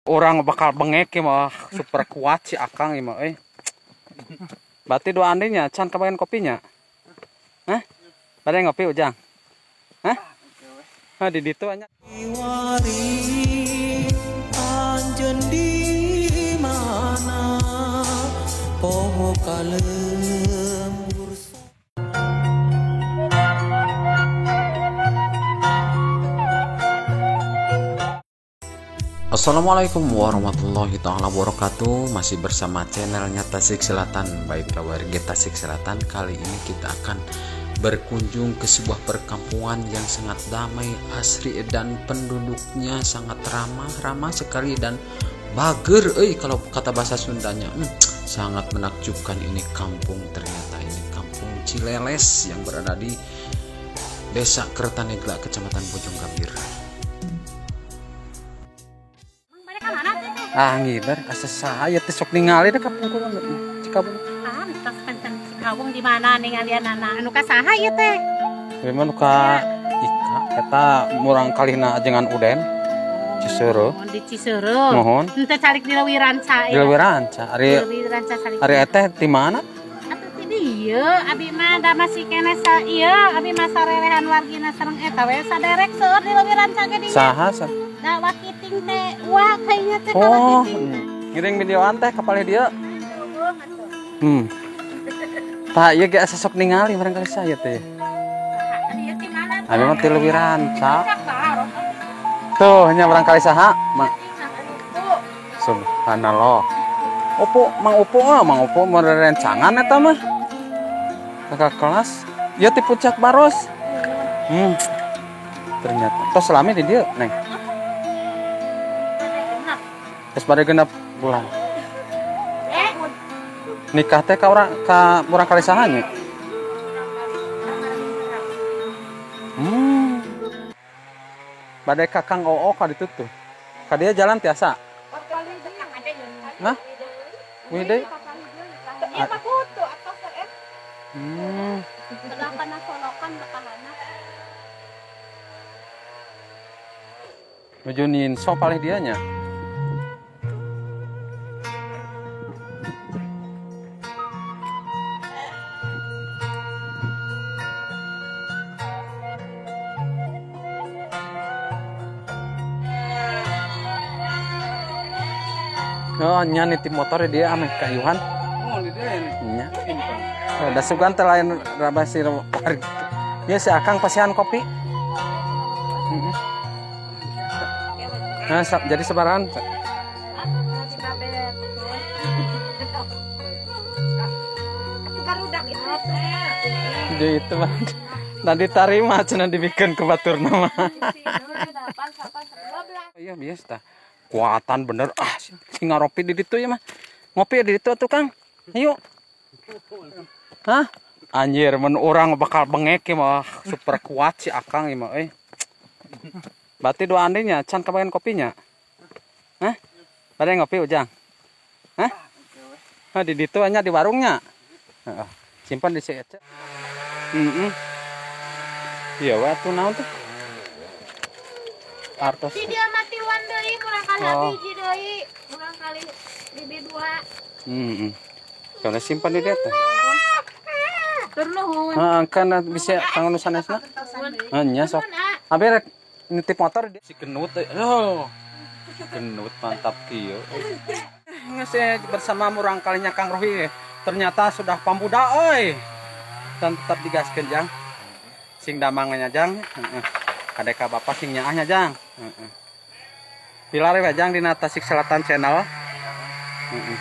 Orang bakal bengek ya mah, super kuat si Akang ya mah. Berarti dua andinya can kebagian kopinya. Hah? Pada ngopi Ujang? Hah? Hah, di ditu anya. Anjeun di mana poho kalembur. Assalamualaikum warahmatullahi taala wabarakatuh. Masih bersama channelnya Tasik Selatan. Baiklah warga Tasik Selatan, kali ini kita akan berkunjung ke sebuah perkampungan yang sangat damai, asri, dan penduduknya sangat ramah-ramah sekali dan bager, kalau kata bahasa Sundanya. Sangat menakjubkan ini kampung. Ternyata ini kampung Cileles yang berada di Desa Kertanegla, Kecamatan Bojonggambir. Ah, ngiler asa saya teh sok ningali da kapungkur Cikabung. Ah, tos penten Cikabung di mana ningalian anak anu ka saha ieu teh? Ieu mah nu ka Ika eta murang kalihna ajengan Uden. Ciseureuh. Oh, di Ciseureuh. Mohon. Henteu calik di Leuwi Ranca. Di Leuwi Ranca. Ari Ari eteh di mana? Atuh ti dieu abi mah da masih keneh sa ieu abi mah sarelehan wargina sareng eta we saderek seueur di Leuwi Ranca ge dinya. Saha sa? Da wakiting teh wah kayaknya teh. Oh, ngiring videoan teh kapalih dia. Tah ieu ge asa sok ningali barangkali saya teh. Abi mah ti Leuwi Ranca. Tuh nya barangkali saha, Mak. Subhanallah. Opo, Mang Opo ah, Mang Opo mun rencangan eta mah. Kakak kelas, ieu ti Puncak Baros. Ternyata tos lami di dieu, Neng. Terus pada genap bulan. Nikah teh ka urang ka murang kali saha nya? Bade ka Kang Oo ka ditu tuh. Ka dia jalan tiasa. Hah? Wih deui. Nuju ninso palih dia nya. Oh, nya nitip motor dia ameh ka Yuhan. Oh, di dia ini. Nya. Da sugan teh lain rabah si warga. Ieu si Akang pasihan kopi. Nah, jadi sebaran. Jadi itu mah. Nah ditarima cenah dibikeun ke baturna mah. Iya biasa tah. Kuatan bener ah si ngaropi di ditu ya mah. Ngopi di ditu atuh Kang. Ayo. Hah? Anjir mun urang bakal bengek ya mah, super kuat si Akang ya mah euy. Berarti dua andinya can kebagian kopinya. Hah? Pada ngopi Ujang? Hah? Hah, di ditu nya di warungnya. Heeh. Simpan di si Ece. Iya we atuh naon tuh? Artos. Di dia mati wan deui murang kali abi hiji deui, murang kali bibi dua. Kalau simpan di dia teh. Tur nuhun. Heeh, kan bisa kanggo nu sanesna. Heeh, nya sok. Abi rek nitip motor dia. Si genut oh. Genut mantap kieu. Geus bersama murang kalinya Kang Rohi. Ternyata sudah pambuda euy. Dan tetap digaskeun Jang. Sing damangnya Jang. Heeh. Kadek ka bapak sing nyaahnya Jang. Heeh. Pilar we Jang dina Tasik Selatan channel. Heeh.